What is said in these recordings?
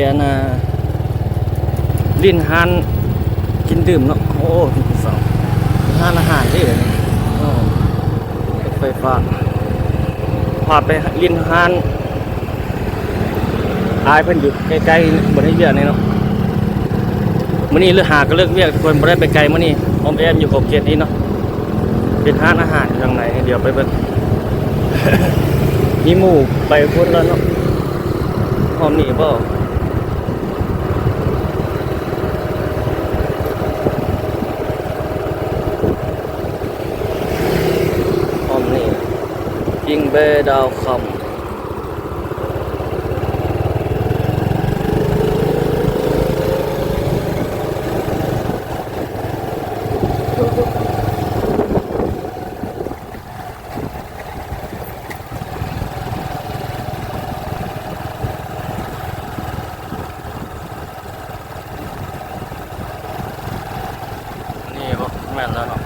ອັນນ່າ ຫຼິ້ນຮ້ານກິນດື່ມເນາະ. ໂອ້ ເປັນຜູ້ສາວ ຮ້ານອາຫານເດ້ ໂອ້ ໄຟຟ້າ ພາໄປຫຼິ້ນຮ້ານ ອ້າຍເພິ່ນຢູ່ໃກ້ໆ ບໍ່ໄດ້ວຽກນີ້ເນາະ. ມື້ນີ້ເລີກ ຫາກໍເລີກວຽກ ເພິ່ນບໍ່ໄດ້ໄປໄກມື້ນີ້ ອ້ອມແອ້ມຢູ່ຂອບເຂດນີ້ເນາະ. ເປັນຮ້ານອາຫານຢູ່ທາງໃນ ດຽວໄປເບິ່ງ ມີໝູ່ໄປພຸ້ນແລ້ວເນາະ. ອ້ອມນີ້ບໍ່? ອ້ອມນີ້ ກິງແບດາວຄຳ. ນີ້ບໍ່ ແມ່ນແລ້ວເນາະ.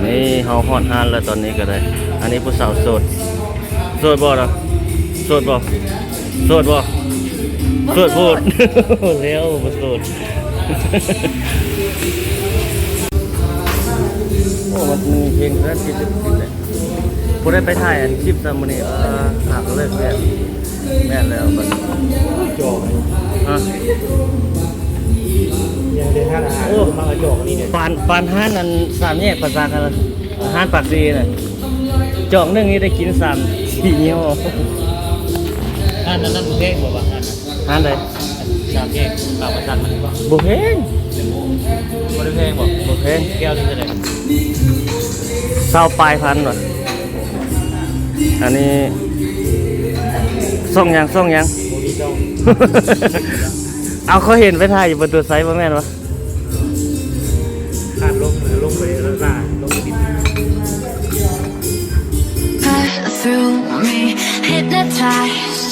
ນີ້ເຮົາຮອດຮ້ານແລ້ວ ຕອນນີ້ກໍໄດ້. ອັນນີ້ຜູ້ສາວໂສດ ໂສດບໍ່ລະ? ໂສດບໍ່? ໂສດບໍ່? ໂສດໂພດ ແລ້ວບໍ່ໂສດ. ໂອ້ ມັນມີເພງເພື່ອນທີ່ ບໍ່ໄດ້ໄປຖ່າຍອັນຄລິບຊ້ຳມື້ນີ້ ເອີ ຫາກໍເລີກວຽກ. ແມ່ນແລ້ວບັດ ຈອກ ຮະ ຍັງເປັນຮ້ານອາຫານ ໂອ້ ມາຈອກອັນນີ້ເດ້ ປານ ປານຮ້ານອັນສາມແຍກປາສັກຫັ້ນ ຮ້ານປາກເຊນະ ຈອກໜຶ່ງນີ້ໄດ້ກິນສາມສີ່ຍີ່ຫໍ້. ຮ້ານນັ້ນ ຮ້ານບໍ່ແພງບໍ່ວະ? ຮ້ານນັ້ນ ຮ້ານໃດ? ສາມແຍກປາກປາສັກຫັ້ນບໍ່? ບໍ່ແພງ ບໍ່ໄດ້ແພງບໍ່? ບໍ່ແພງ. ແກ້ວໜຶ່ງເທົ່າໃດ? ຊາວປາຍພັນວະ. ອັນນີ້ຊ່ອງຫຍັງ? ຊ່ອງຫຍັງ? ບໍ່ມີຊ່ອງ. ເອົາ ເຂົາເຫັນໄປຖ່າຍຢູ່ປະຕູໄຊ ບໍ່ແມ່ນວະ? ຂາດລົງ ລົງໄປແລ້ວລະ ລົງໄປດິນ. Through me, hypnotized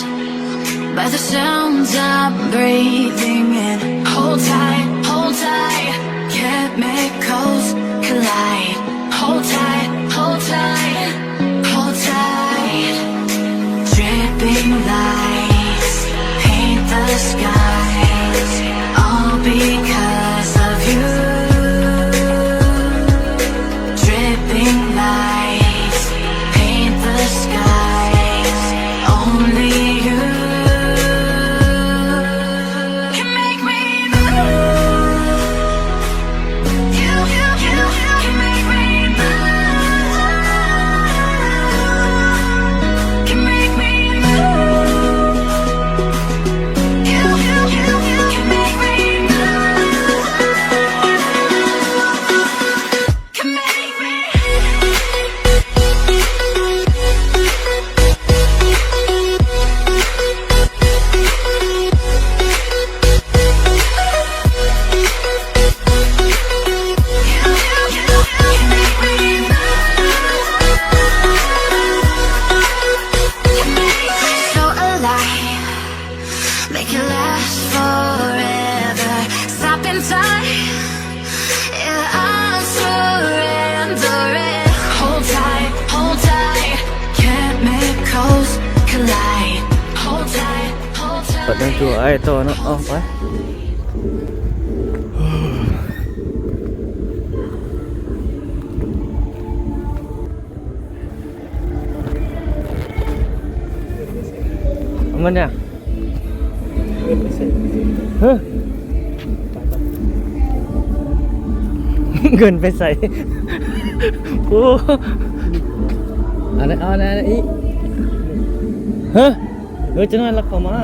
by the sounds I'm breathing in. Hold tight, hold tight, chemicals collide. Hold tight, hold tight, hold tight. Dripping lights paint the skies, all because of you. Dripping lights paint the skies, only you can make me move. You, you, you, you can make me move. Can make me move. You, you, you, you can make me move. Can make me. So alive, make it last forever. Stop in time. Yeah, I'm surrendering. Hold tight, hold tight. Chemicals collide. Hold tight, hold tight. ໄປແຕ່ງຕົວອ້າຍຕໍ່ເນາະ. ເອົາໄປ ເອົາມັນເນຍ ເອີ ເງິນໄປໃສ? ໂອ້ ອັນນັ້ນ ເອົາອັນນັ້ນອີກ ຮະ? ເອີ ຈັກໜ້ອຍລັກເຂົ້າມາ.